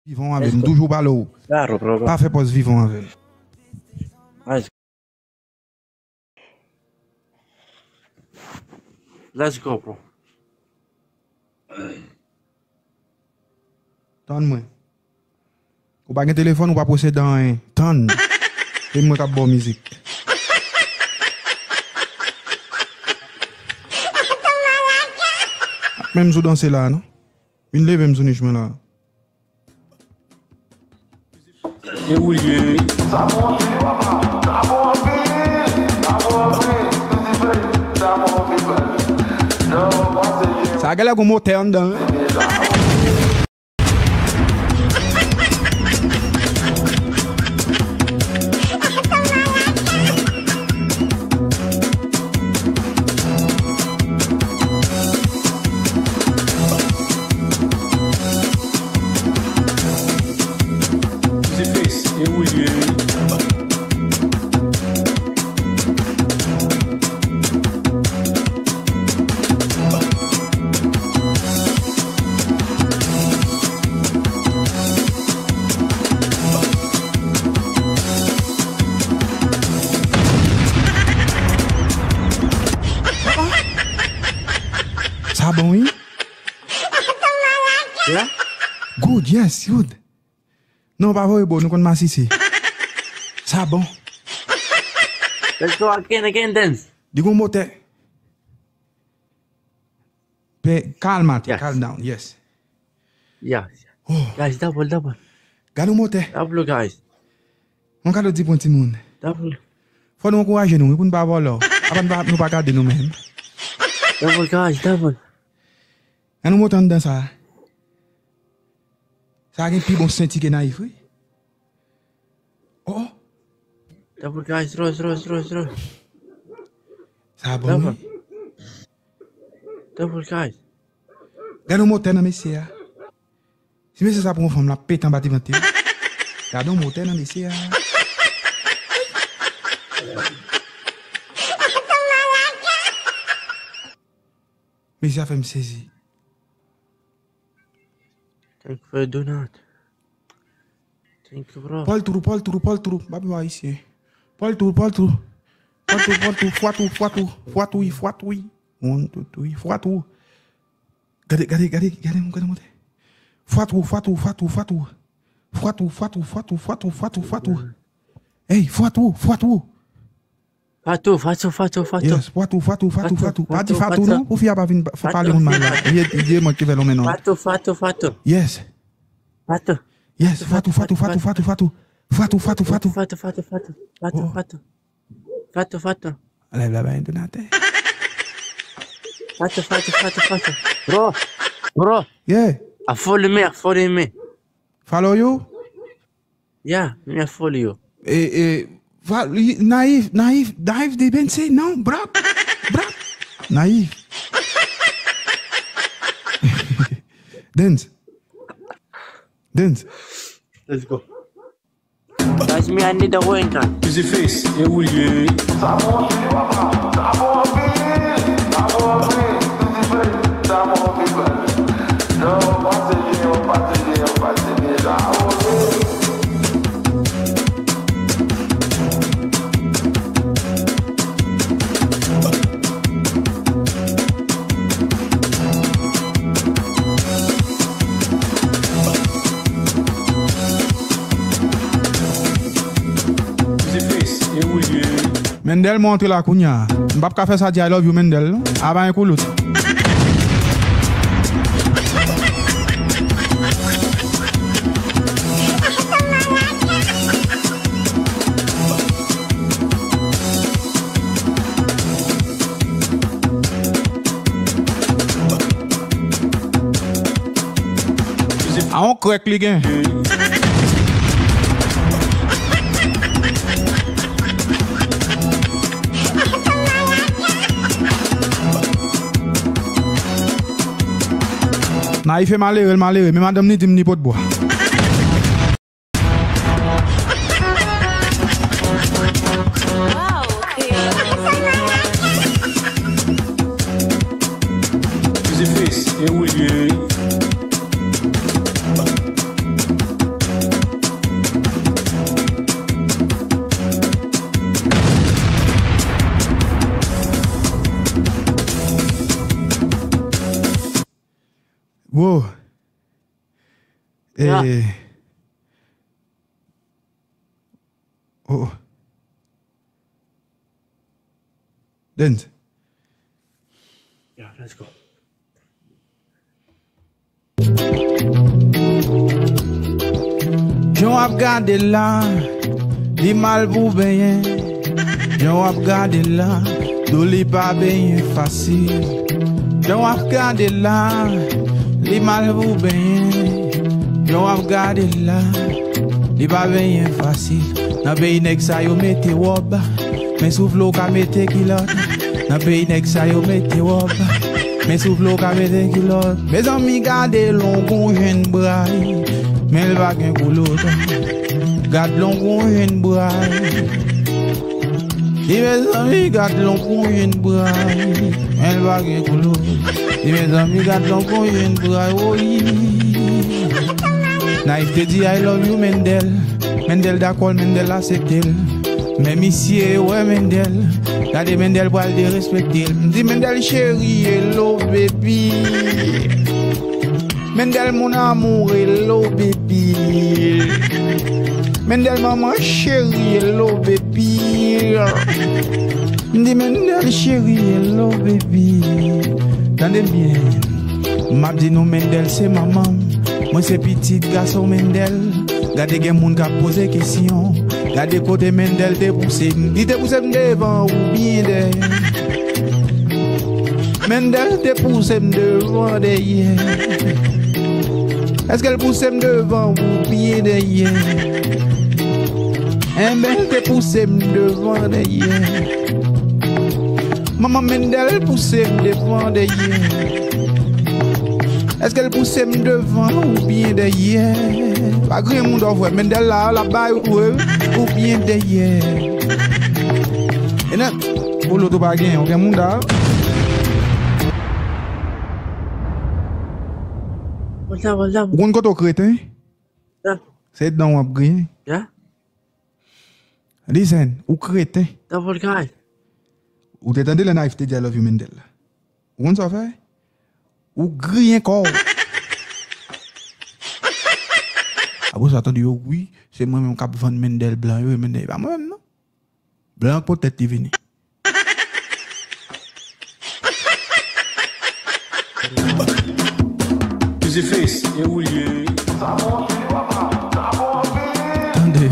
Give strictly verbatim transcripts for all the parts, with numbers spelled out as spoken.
Vivan avè m, toujou pale w. Claro, bro, bro. Pa fè pòz vivan avè m. Let's go. Let's go, bro. Tann mwen. Ou pa gen telefòn, ou pa posede anyen. Tann. E mwen k ap ba w mizik. Ak menm sou danse la, non? Vin leve m sou nich mwen la. E ou l ye wi. Sa genlè gon motè anndan wi. Sa bon wi. Yeah? Good, yes, good. Non, pa voye bro, nou konn masisi. Sa bon. Let's go again, again, dance. Li gon motè. Pe, calmate, yes. Calm down, yes. Yeah. Oh. Guys, double, double. Gade yon motè. Double, guys. Yon kado di pou yon timoun. Double. Fò nou ankouraje nou, wi, pou nou pa vòlò. Apa nou pa, nou pa gade nou menm. Double, guys, double. Gade yon motè anndan sa. Sa gen pi bon senti ke Naif, wi. Oh. Double, guys, rush, rush, rush, rush. Sa bon, wi. Double, guys. Gade yon motè nan mesye a. Si mesye sa pran yon fanm, l ap pete anba ti vant li. Gade yon motè nan mesye a. Mesye a fè m sezi. Thank you for the donut. Thank you, bro. Pòl twou, pòl twou, pòl twou. M pa pè ayisyen. Pòl twou, pòl twou. Pòl twou, pòl twou, fwa twou, fwa twou, fwa twou, wi, fwa twou, wi. One, two, three, fwa twou. Gade, gade, gade, gade, gade, gade. Fwa twou, fwa twou, fwa twou, fwa twou. Fwa twou, fwa twou, fwa twou, fwa twou, fwa twou, fwa twou. Ey, fwa twou, fwa twou. Fatou, Fatou, Fatou, Fatou. Yes, fwa twou, fwa twou, fwa twou, fwa twou. Pa di Fatou, non, pou fi a pa vin pale moun mal la. Ye, ye mwen ki fè l men non. Fatou, Fatou, Fatou. Yes. Fatou. Yes, fwa twou, fwa twou, fwa twou, fwa twou, fwa twou. Fwa twou, fwa twou, fwa twou. Fatou, Fatou, Fatou. Fatou, Fatou. Fatou, Fatou. Lèv la ba yon donatè. Fatou, Fatou, Fatou, Fatou. Bro, bro. Yeah. A follow me, a follow me. Follow you? Yeah, mi a follow you. E, e, va, li, Naif, Naif, Naif, they been say no, bro, bro. Naif. Dance. Dance. Let's go. Guys, me, I need a wine can. Easy face, e ou l ye. Mendel, mwen antre la kounya. M p ap ka fè sa di I love you, Mendel, non. Aba en koulout. A yon krèk li gen. Naif e malere, l malere, men madanm li di m li potbwa. Easy face, e ou l ye. Yeah. Eh. Oh. Dance. Yeah, let's go. Jan w ap gade l la, li mal pou benyen. Jan w ap gade l la, dlo li pa benyen fasil. Jan w ap gade l la, li mal pou benyen. Jan w ap gade l la, li pa benyen fasil. Nan peyi nèg sa yo mete wòb, men sou vle w ka mete kilòt. Nan peyi nèg sa yo mete wòb, men sou vle w ka mete kilòt. Mezanmi, gade longon jèn bray, men l pa gen koulout. Gad longon jèn bray. Di mezanmi, gad longon jèn bray, men l pa gen koulout. Di mezanmi, gad longon jèn bray, woyi. Naïf te di, "I love you, Mendel." Mendel dakò l, Mendel aksepte l. Men misye wè Mendel, gade Mendel pral derespekte l. M di Mendel cheri, hello baby. Mendel mon amour, hello baby. Mendel manman cheri, hello baby. M di Mendel cheri, hello baby. Tande m byen. M ap di nou Mendel se manman m. Mwen se pitit gason Mendel. Gade gen moun k ap poze kesyon. Gade kote Mendel te pouse m. Li te pouse m devan oubyen dèyè? Mendel te pouse m devan dèyè. Èske l pouse m devan oubyen dèyè? Enben, l te pouse m devan dèyè. Manman Mendel pouse m devan dèyè. Èske l pouse m devan oubyen dèyè? Pa griyen mouda w, frè. Mendel la, l ap bay ou, wi, oubyen dèyè? E nan, pou lòt ou pa gen, ou gen mouda. Ou konn kote w kreten? Se dan w ap griyen? Listen, ou kreten. Ou te tande lè Naïf te di I love you, Mendel la? Ou konn sa w fè? Ou griyen kò w. Apre sa, tande yo, wi, se mwen menm k ap vann Mendel blan yo, Mendel, e pa mwen menm, non. Blan ak potèt li vini. Easy Face, e ou l ye? Tande.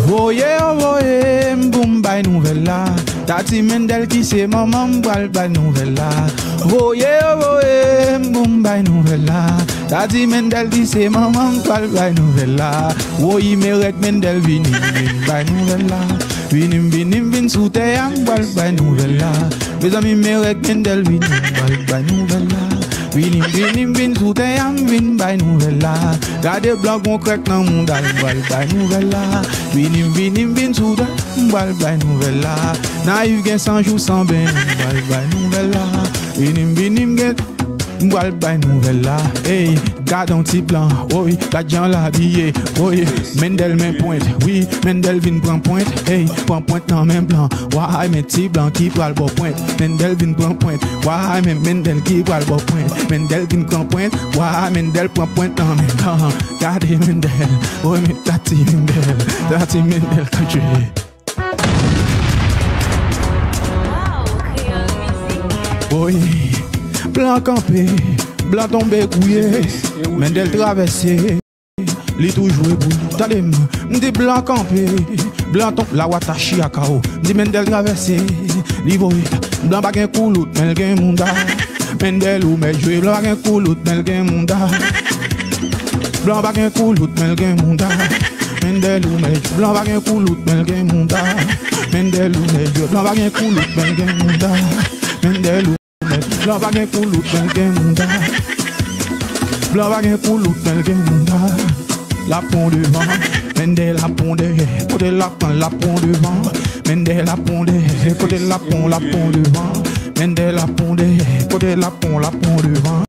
Voye yo voye m pou m bay nouvèl la. Tati Mendel ki se manman m pral bay nouvèl la. Voye yo voye m pou m bay nouvèl la. Tati Mendel ki se manman m pral bay nouvèl la. Woyi, Merèk Mendel vini, vin bay nouvèl la. Vini m, vini m, vin sou tè a, m pral bay nouvèl la. Mezanmi, Merèk Mendel vini, m pral bay nouvèl la. Vini m, vini m, vin sou tè a, m vin bay nouvèl la. Gade blan gon krèk nan mouda l, m pral bay nouvèl la. Vini m, vini m, vin sou tè, m pral bay nouvèl la. Naïf gen san jou san ben, m pral bay nouvèl la. Vini m, vini m, gen, m pral bay nouvèl la. Ey, gad on ti blan, woy, gad jan l abiye, woy. Mendel men pwent, wi, Mendel vin pran pwent, ey, pran pwent nan men blan. Way, men ti blan ki pral ba w pwent. Mendel vin pran pwent. Way, men Mendel ki pral ba w pwent. Mendel vin pran pwent. Way, Mendel pran pwent nan men blan. Gade Mendel. Woy, men Tati Mendel. Tati Mendel kouche. Woy, blan kanpe, blan tonbe gouye. Mendel travèse. Li toujou ebou. Tande m, m di blan kanpe, blan tonbe, lawata chiyaka o. M di Mendel travèse, li voye. Blan pa gen koulout, men l gen mouda. Mendel ou mèt jwe, blan pa gen koulout, men l gen mouda. Blan pa gen koulout, men l gen mouda. Mendel ou mèt, blan pa gen koulout, men l gen mouda. Mendel ou mèt jwe, blan pa gen koulout, men l gen mouda. Mendel ou Blan pa gen koulout, men l gen mouda. Blan pa gen koulout, men l gen mouda. L ap pran devan, Mendel ap pran dèyè. Kote l ap pran, l ap pran devan. Mendel ap pran dèyè. Kote l ap pran, l ap pran devan. Mendel ap pran dèyè. Kote l ap pran, l ap pran devan.